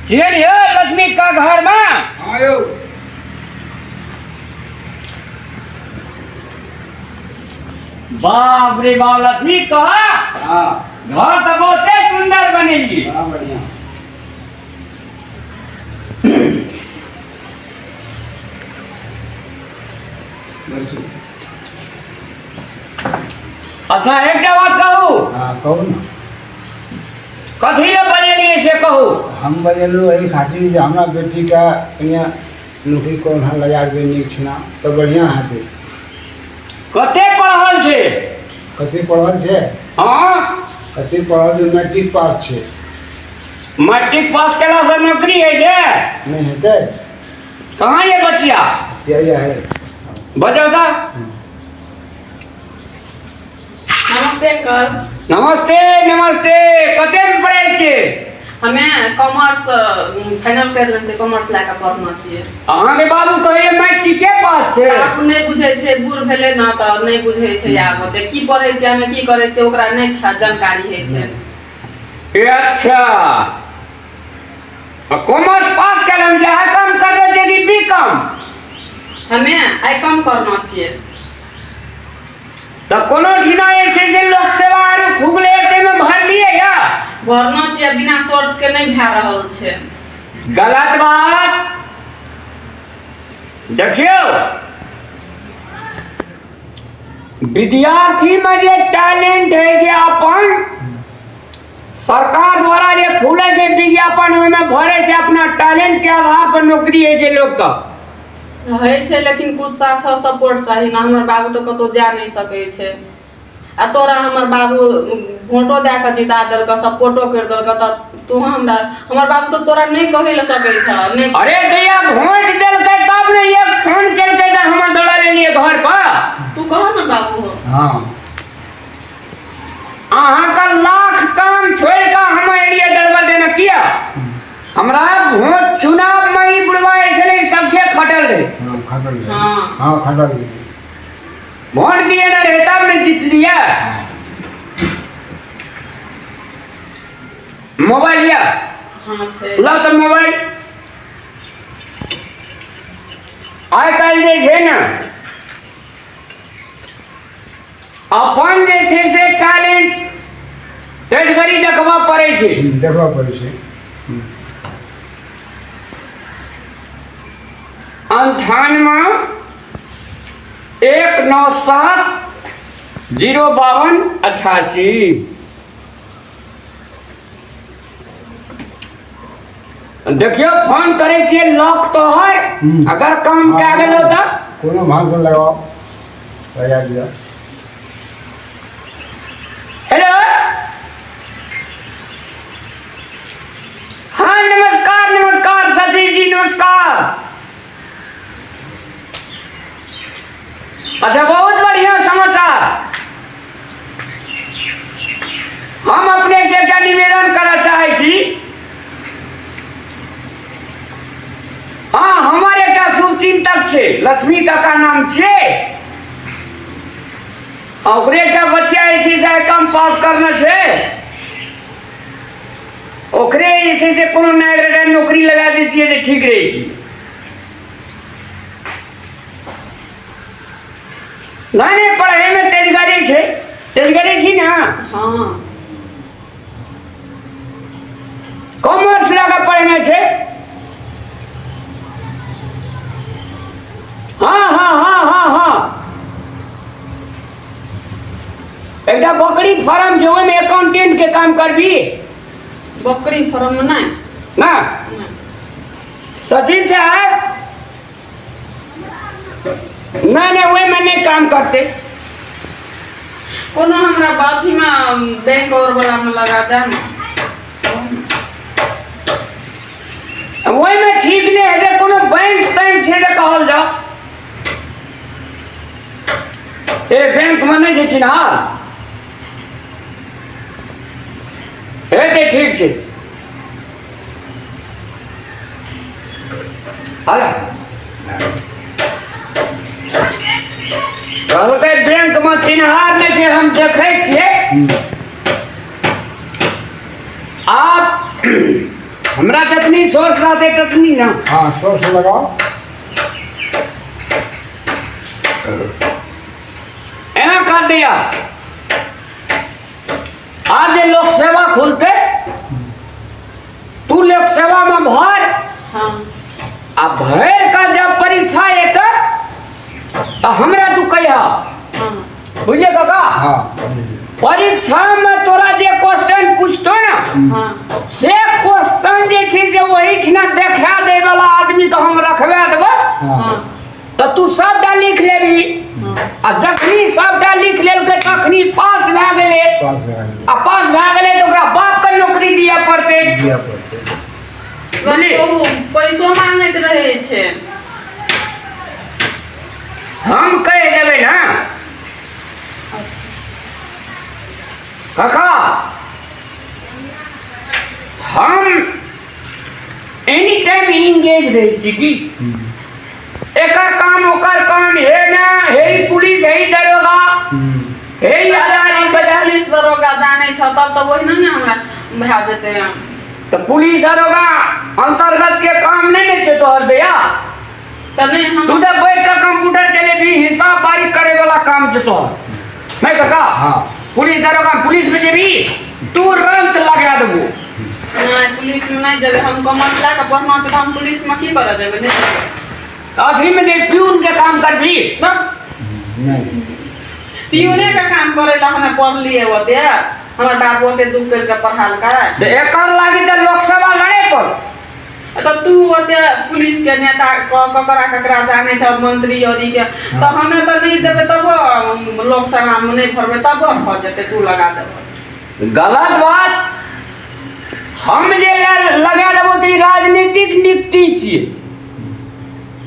के यौ लक्ष्मी का घर में? हाँ यौ। बाप रे बाप, लक्ष्मी का हाँ। घर तो बहुते सुंदर बनेलिए। बड़ा बढ़िया। अच्छा एकटा बात कहू? हाँ कहू ना। कथी ले बनेलिए से कहू? हम बनेलहुँ एहि खातिर जे हमरा बेटीके कनिया नौकरी कोन लगा देबै नीक छिना तऽ बढ़िआँ हेतै। कते पढ़ल छै? कते पढ़ल छै? हाँ। कते पढ़ल छै? मैट्रिक पास छै। मैट्रिक पास केला से नौकरी होइ छै? नहि हेतै। कहाँ ये बचिया? बचिया है। बजाओ ता। नमस्ते अंकल। नमस्ते नमस्ते। कते में पढ़ै छियै? हमे कॉमर्स फाइनल कर लेने छियै, कॉमर्स लए कऽ पढ़ना छियै। अहाँके बाबू कहैए मैट्रिके पास छै। बाप नहि बुझै छै, बूढ़ भेलै ने तऽ नहि बुझै छै आब ओते की पढ़ै छै, हमे की करै छियै ओकरा नहि जानकारी होइ छै। ए अच्छा, कॉमर्स पास केलहुँ जे I com करने छियै कि बी कॉम? हमे I com करना छियै। तऽ कोनो ठिना जे छै से लोक सेवा आर खुगले ताहिमे भरलियै या? भरना छियै, बिना सोर्स के नहि भए रहल छै। गलत बात। देखियौ, विद्यार्थीमे जे टैलेंट होइ छै अपन सरकार द्वारा जे खुलै छै विज्ञापन ओहिमे भरै छै, अपना टैलेंट के आधार पर नौकरी होइ छै लोकके। होइ छै, लेकिन कुछ साथ सपोर्ट चाही ने। हमर बाबू तऽ कतहु जा नहि सकै छै आ तोरा हमर बाबू वोटो दए कऽ जिता देलकऽ, सपोर्टो करि देलकऽ, तऽ तू हमरा हमर बाबू तऽ तोरा नहि कहै लए सकै छह नहि। अरे दैया वोट देलकै तब ने एक फोन केलकै तऽ हम दौड़ल एलियै घर पर। तू कह ने बाबू। हाँ। अहाँके लाख काम छोड़ि कऽ हम एलियै दरबा देने। किया? हमरा वोट चुनाव में ई बुढ़वा जे छलै सबके खटल रहे। हाँ खटल रहे। हाँ। हाँ खटल रहे। वोट दिए ना रहे तब ने जीत लिया। मोबाइल लिया? हाँ छै। ला तऽ मोबाइल। आइ काल्हि जे छै ने अपन जे छै से टैलेंट तेजगरी देखबऽ पड़ै छै। देखबऽ पड़ै छै। 98 197 0 52 88। देखियौ फोन करै छियै लॉक तो है, अगर काम कए गेलो तऽ कोनो भाषण लगाओ, लगा दिअ। हेलो, हाँ नमस्कार नमस्कार सचिव जी नमस्कार। अच्छा बहुत बढ़िया समाचार। हम अपने से एकटा निवेदन करऽ चाहै छी। हाँ हमर एकटा शुभचिंतक छै, लक्ष्मी काका नाम छियै, आ ओकरे एकटा बचिया जे छै से कम पास करने छै, ओकरे जे छै से कोनो नया नौकरी लगा दैतियै तऽ ठीक रहितियै। नहि नहि पढ़ैमे तेजगरे छै, तेजगरे छी ने? हाँ। कॉमर्स लऽ कऽ पढ़ने छै। हाँ हाँ हाँ हाँ हाँ एकटा बकरी फार्म छै, ओहिमे अकाउंटेंट के काम करबी? बकरी फार्म में नहीं। ना? नहीं। सचिन साहब, नहि नहि ओहिमे नहि काम करतै। कोनो हमरा अथीमे बैंक और वाला में लगा दे ने। ओहिमे ठीक नहि हेतै। कोनो बैंक तैंक छै तऽ कहल जाउ। ए बैंकमे नहि छै चिन्हार? हेतै, ठीक छै। हला कहलकै बैंकमे चिन्हार नहि छै, हम देखै छियै। आब हमरा जतनी सोर्स रहतै ततनी ना। हाँ, सोर्स लगाओ। एना कर दिया, आज जे लोक सेवा खुलते, तू लोक सेवा में भर। हाँ। आ भर का जब परीक्षा एतै तो हमरा तू कहिया। हाँ। बुझलिए काका? हाँ। परीक्षा में तोरा जे क्वेश्चन पूछतो ना, हाँ। से क्वेश्चन जे छै से ओहिठिना देखा दै वाला आदमी के हम रखबा देबै। हाँ। हाँ। तऽ तू सबटा लिख लेबही। हाँ। आ जखनी सबटा लिख लेलकै तखनी पास भए गेलै। पास भए गेलै। आ पास भए गेलै तऽ ओकरा बाप के नौकरी दिअ पड़तै। दिअ पड़तै। बुझलियै? ओ पैसो मांगैत रहै छै। हम कहि देबै ने काका, हम एनी टाइम इंगेज रहै छी की एकर काम ओकर काम हे ना, हे ही पुलिस, हे ही दरोगा, हे ही अधिकारी के। पुलिस दरोगा जानै छ तब तऽ ओहिना ने हमरा भए जेतै। तऽ पुलिस दरोगा अंतर्गत के काम नहीं ने छै तोहर दैया। तऽ नहि हम तू तऽ बैठ के कंप्यूटर चलेबी, हिसाब बारीक करे वाला काम छै तोहर, नहीं काका? हाँ। पुलिस दरोगा, पुलिस में जेबी तुरंत लगा देबो। नहि, पुलिस मे नहि जेबै। हम कॉमर्स लए कऽ पढ़ना छै तऽ हम पुलिस मे की करऽ जेबै? नहि जेबै। अथी में जे प्यून के काम करबी। बस। नहीं। पियूने के काम करे ला हमे पढ़लियै ओते? हमर बाबू ओते दुख करि कऽ पढ़ालकै। तऽ एकर लागी तऽ लोकसभा लड़े पर। तऽ तू ओते पुलिस के नेता ककरा ककरा जानै छ, मंत्री आदि के, तऽ हमे तऽ नहि देबै तबो, लोकसभा मे नहि भरबै तबो भऽ जेतै, तू लगा देबो। गलत बात। हम जे लगा देबो तऽ ई राजनीतिक नीति छियै।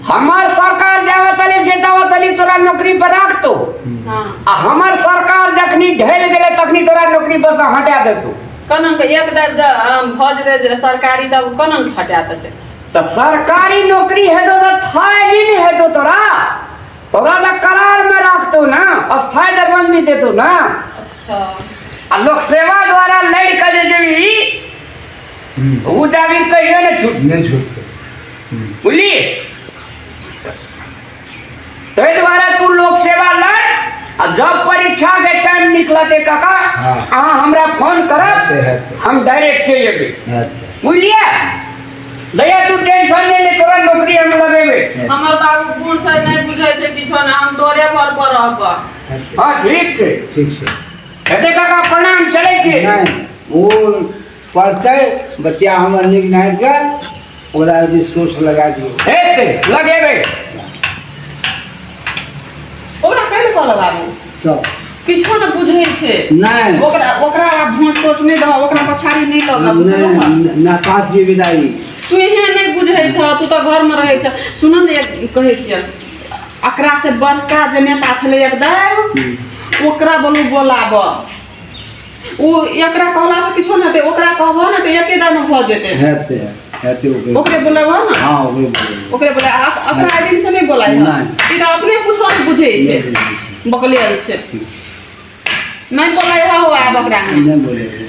हमर सरकार जाबे तलिक छै ताबे तलिक तोरा नौकरी पर राखतो। हाँ। आ हमर सरकार जखनी ढलि गेलै तखनी तोरा नौकरी पर से हटा देतो। केना के एक दाबि भऽ जेतै जे सरकारी, तब केना के हटा देतै? तऽ सरकारी नौकरी हेतौ तऽ थाई नहि हेतौ तोरा। तोरा तऽ करार में राखतौ ना, अस्थायी दरबंदी देतौ ना। अच्छा। आ लोक सेवा द्वारा लड़ि कऽ जे जेबही, ओ जागीर कहियो ने छूट। नहि छूटतै। बुझलियै? ताहि दुआरे तू लोक सेवा लड़ आ जब परीक्षा के टाइम निकलते काका, हाँ। अहाँ हमरा फोन करब। हेतै, हेतै। हम डायरेक्ट चलि अयबै। हेतै। बुझलियै दैया? तू टेंशन नहि ले, तोरा नौकरी हम लगेबै। हमर बाबू बूढ़ छै, नहि बुझै छै किछो ने, हम तोरे भर पर रहब। हेतै। हँ, ठीक छै। ठीक छै। हेतै काका, प्रणाम, चलै छी। नहि, ओ पढ़तै बच्चा हमर नीक नाहित के, ओकरा भी सोच लगा दियौ। हेतै, लगेबै। ओकरा कैले कहल बाबू? सब। किछो ने बुझै छै। नहि। ओकरा ओकरा आब भोट तोट नहि दह, ओकरा पछाड़ी नहि लग, बुझलहो? नहि, नापास जे विदाई। तू एहन नहि बुझै छ, तू तऽ घरमे रहै छ। सुन ने, एक कहै छियै, एकरा से बड़का जे नेता छलै एकदम, ओकरा बोलू बोलाब। ओ एकरा कहला से किछो नहि हेतै, ओकरा कहबो ने तऽ एके दामे भऽ जेतै। हेतै, हेतै ओकरे। ओकरे बोलाबह ने। हँ, ओकरे बोलेबै। ओकरे बोला। एकरा आदमी से नहि बोलाय। नहि। ई तऽ अपने कुछो नहि बुझै छै। नहि बुझै छै। बकलेल छै। ठीक छै। नहि बोलाय हो आब ओकरा। नहि बोलेबै।